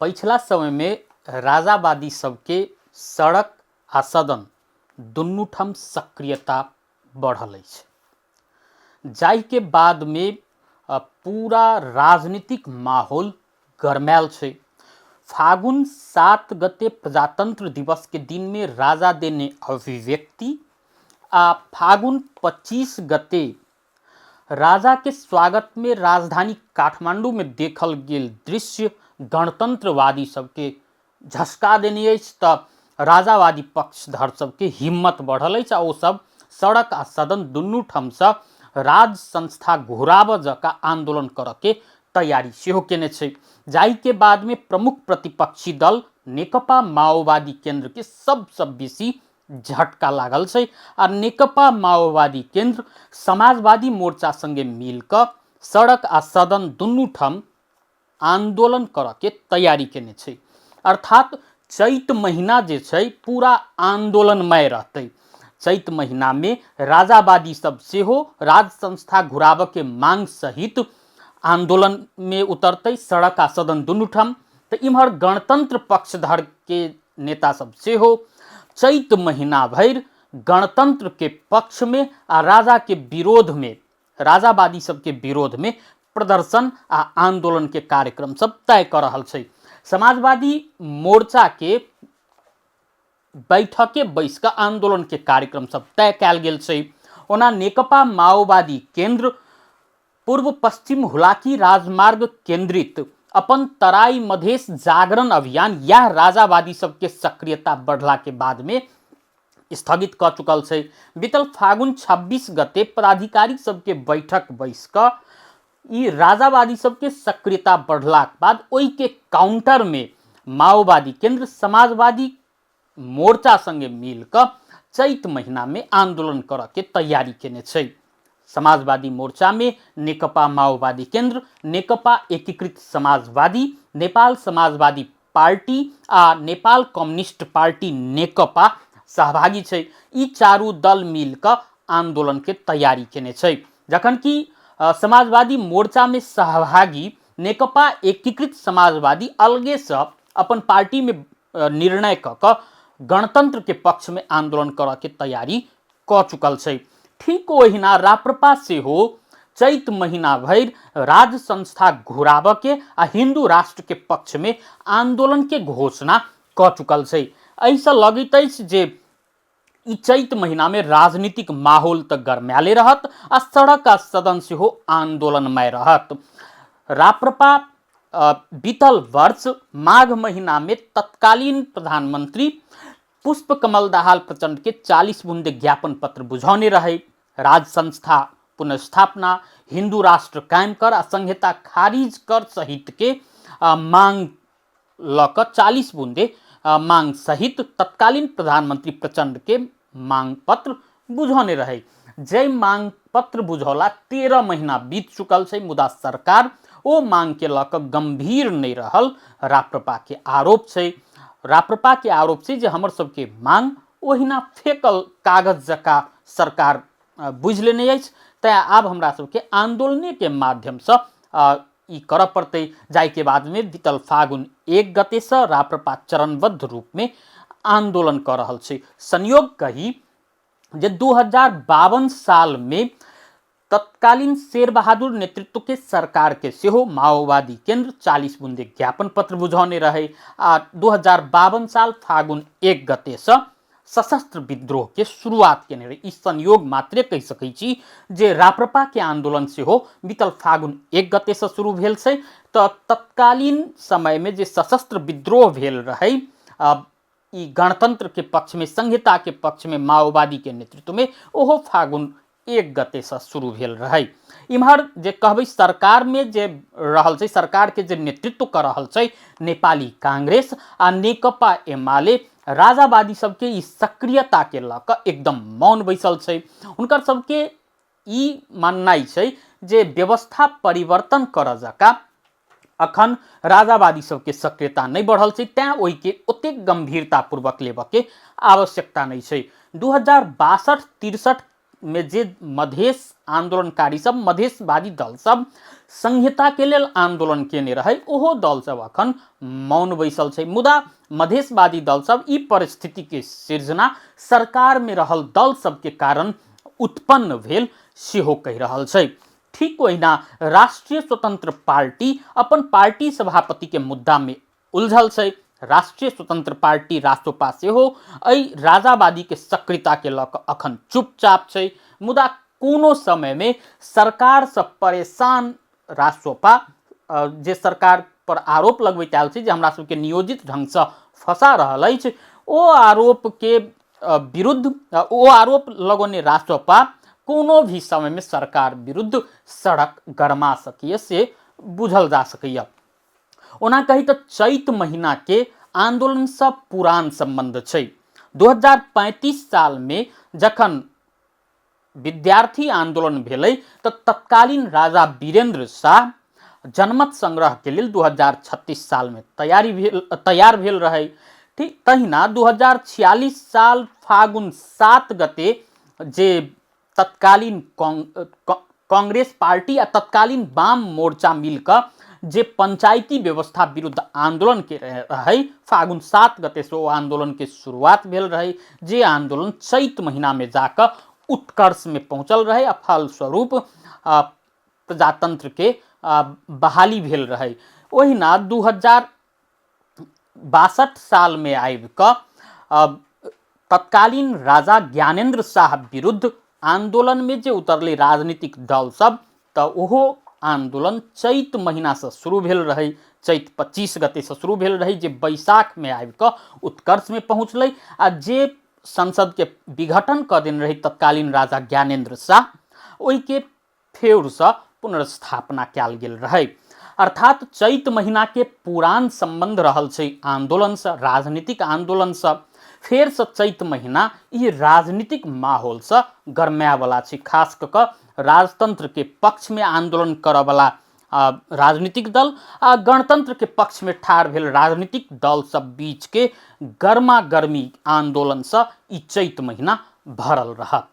पछिला समयमे राजावादी सबके सड़क आ सदन दुनू ठाम सक्रियता बढ़ल अछि, जाहिके बादमे पूरा राजनीतिक माहौल गरमायल छै। फागुन 7 गते प्रजातंत्र दिवसके दिनमे राजा देने अभिव्यक्ति आ फागुन 25 गते राजाके स्वागतमे राजधानी काठमाण्डूमे देखल गेल दृश्य गणतन्त्रवादी सबके झसका देने अछि। तऽ राजावादी पक्षधर सबके हिम्मत बढ़ल अछि आ ओ सब सड़क आ सदन दुनू ठामसँ राज संस्था घुराबऽ जकाँ आन्दोलन करऽके तैयारी सेहो केने छै, जाहिके बादमे प्रमुख प्रतिपक्षी दल नेकपा माओवादी केन्द्रके सबसँ बेसी झटका लागल छै आ नेकपा माओवादी केन्द्र समाजवादी मोर्चा संगे मिल कऽ सड़क आ सदन दुनू ठाम आन्दोलन करऽके तैयारी केने छै। अर्थात चैत महीना जे छै पूरा आन्दोलनमय रहतै। चैत महीनामे राजावादी सब सेहो राज संस्था घुराबऽके मांग सहित आन्दोलनमे उतरतै सड़क आ सदन दुनू ठाम। तऽ इम्हर गणतंत्र पक्षधरके नेता सब सेहो चैत महीना भरि गणतंत्रके पक्षमे आ राजाके विरोधमे, राजावादी सबके विरोधमे प्रदर्शन आ आंदोलन के कार्यक्रम सब तय कर रहल छै। समाजवादी मोर्चा के बैठके बैस कऽ आंदोलन के कार्यक्रम सब तय कयल गेल छै। ओना नेकपा माओवादी केंद्र पूर्व पश्चिम हुलाकी राजमार्ग केंद्रित अपन तराई मधेश जागरण अभियान यह राजावादी सबके सक्रियता बढ़ला के बाद में स्थगित कऽ चुकल छै। बीतल फागुन 26 गते पदाधिकारी सबके बैठक बैस कऽ ई राजावादी सबके सक्रियता बढ़लाक बाद ओहिके काउंटरमे माओवादी केंद्र समाजवादी मोर्चा संगे मिल कऽ चैत महीनामे आंदोलन करऽ के तैयारी केने छै। समाजवादी मोर्चामे नेकपा माओवादी केंद्र, नेकपा एकीकृत समाजवादी, नेपाल समाजवादी पार्टी आ नेपाल कम्युनिस्ट पार्टी नेकपा सहभागी छै। ई चारू दल मिल कऽ आंदोलन के तैयारी केने छै, जखन कि समाजवादी मोर्चा में सहभागी नेकपा एकीकृत समाजवादी अलगे से अपन पार्टी में निर्णय कऽ कऽ गणतंत्र के पक्ष में आंदोलन करऽ के तैयारी कऽ चुकल छै। ठीक ओहिना राप्रपा सेहो चैत महीना भरि राज संस्था घुराबऽ के आ हिंदू राष्ट्र के पक्ष में आंदोलन के घोषणा कऽ चुकल छै। एहिसँ लगैत अछि जे ई चैत महीना में राजनीतिक माहौल तऽ गरमायले रहत आ सड़क आ सदन सेहो आंदोलनमय रहत। राप्रपा बीतल वर्ष माघ महीना में तत्कालीन प्रधानमंत्री पुष्प कमल दाहाल प्रचंड के 40 बुंदे ज्ञापन पत्र बुझौने रहे। राज संस्था पुनर्स्थापना, हिंदू राष्ट्र कायम कर आ संहिता खारिज कर सहित के मांग लऽ कऽ 40 बुंदे मांग सहित तत्कालीन प्रधानमंत्री प्रचंड के मांग पत्र बुझौने रहे। जै मांग पत्र बुझौला 13 महीना बीत चुकल छै, मुदा सरकार ओ मांग के लऽ कऽ गंभीर नहि रहल राप्रपा के आरोप छै। राप्रपा के आरोप छै जे हमर सबके मांग ओहिना फेकल कागज जकाँ सरकार बुझि लेने अछि, तैँ आब हमरा सबके आंदोलने के माध्यमसँ ई करऽ पड़तै। जाहिके बादमे बीतल फागुन 1 गतेसँ राप्रपा चरणबद्ध रूपमे आंदोलन कऽ रहल छै। संयोग कही जे 2052 सालमे तत्कालीन शेर बहादुर नेतृत्व के सरकार के सेहो माओवादी केंद्र 40 बुंदे ज्ञापन पत्र बुझौने रहे आ 2052 साल फागुन 1 गतेसँ सशस्त्र विद्रोह के शुरुआत केने रहे। ई संयोग मात्रे कहि सकै छी जे राप्रपा के आंदोलन सेहो बीतल फागुन 1 गते से शुरू भेल छै। तऽ तत्कालीन समय में जे सशस्त्र विद्रोह भेल रहे ई गणतंत्र के पक्ष में, संहिता के पक्ष में माओवादी के नेतृत्व में, ओहो फागुन 1 गते से शुरू भेल रहे। इम्हर जे कहबै सरकार में जे रहल छै, सरकार के जे नेतृत्व कर रहल छै नेपाली कांग्रेस आ नेकपा एमाले, राजावादी सबके ई सक्रियता के लऽ कऽ एकदम मौन बैसल छै। हुनकर सबके ई माननाइ छै जे व्यवस्था परिवर्तन करऽ जकाँ अखन राजावादी सबके सक्रियता नहि बढ़ल छै, तैँ ओहिके ओतेक गंभीरतापूर्वक लेबऽके आवश्यकता नहि छै। 2062-63 मे जे मधेश आंदोलनकारी सब, मधेशवादी दल सब संहिता के लेल आंदोलन केने रहै, ओहो दल सब अखन मौन बैसल छै। मुदा मधेशवादी दल सब ई परिस्थिति के सृजना सरकार में रहल दल सब के कारण उत्पन्न भेल सेहो कहि रहल छै। ठीक ओहिना राष्ट्रीय स्वतंत्र पार्टी अपन पार्टी सभापति के मुद्दा में उलझल छै। राष्ट्रीय स्वतंत्र पार्टी रासोपा सेहो एहि राजावादी के सक्रियता के लऽ कऽ अखन चुपचाप छै। मुदा कोनो समय में सरकार से परेशान रासोपा जे सरकार पर आरोप लगबैत आयल छै जे हमरा सबके नियोजित ढंग से फंसा रहल अछि, ओ आरोप के विरुद्ध ओ आरोप लगौने रासोपा कोनो भी समय में सरकार विरुद्ध सड़क गरमा सकैए से बुझल जा सकैए। ओना कही तऽ चैत महीना के आंदोलन से पुरान संबंध छै। 2035 साल में जखन विद्यार्थी आंदोलन भेलै तऽ तत्कालीन राजा वीरेंद्र शाह जनमत संग्रह के लेल 2036 साल में तैयार भेल रहै। ठीक तहिना 2046 साल फागुन 7 गते जे तत्कालीन कांग्रेस पार्टी आ तत्कालीन वाम मोर्चा मिलकर जे पंचायती व्यवस्था विरुद्ध आंदोलन के रहै, फागुन 7 गते से ओ आंदोलन के शुरुआत भेल रहै, जे आंदोलन चैत महीना में जाकर उत्कर्ष में पहुंचल रहै आ फलस्वरूप प्रजातंत्र के बहाली भेल रहै। ओहिना 2062 साल में आबि कऽ तत्कालीन राजा ज्ञानेन्द्र शाह विरुद्ध आंदोलन में जे उतरलै राजनीतिक दल सब, तऽ ओहो आंदोलन चैत महीना से शुरू भेल रहै, चैत 25 गते से शुरू भेल रहै, जे बैसाख में आबि कऽ उत्कर्ष में पहुँचलै आ जे संसद के विघटन कऽ देने रहै तत्कालीन राजा ज्ञानेन्द्र शाह, ओहिके फेरसँ पुनर्स्थापना कयल गेल रहै। अर्थात चैत महीना के पुरान संबंध रहल छै आंदोलनसँ, राजनीतिक आंदोलनसँ। फेरसँ चैत महीना ई राजनीतिक माहौलसँ गरमायवला छै। खास कऽ कऽ राजतंत्र के पक्षमे आंदोलन करऽवला राजनीतिक दल आ गणतंत्र के पक्षमे ठाढ़ भेल राजनीतिक दल सब बीच के गर्मा गर्मी आंदोलनसँ ई चैत महीना भरल रहत।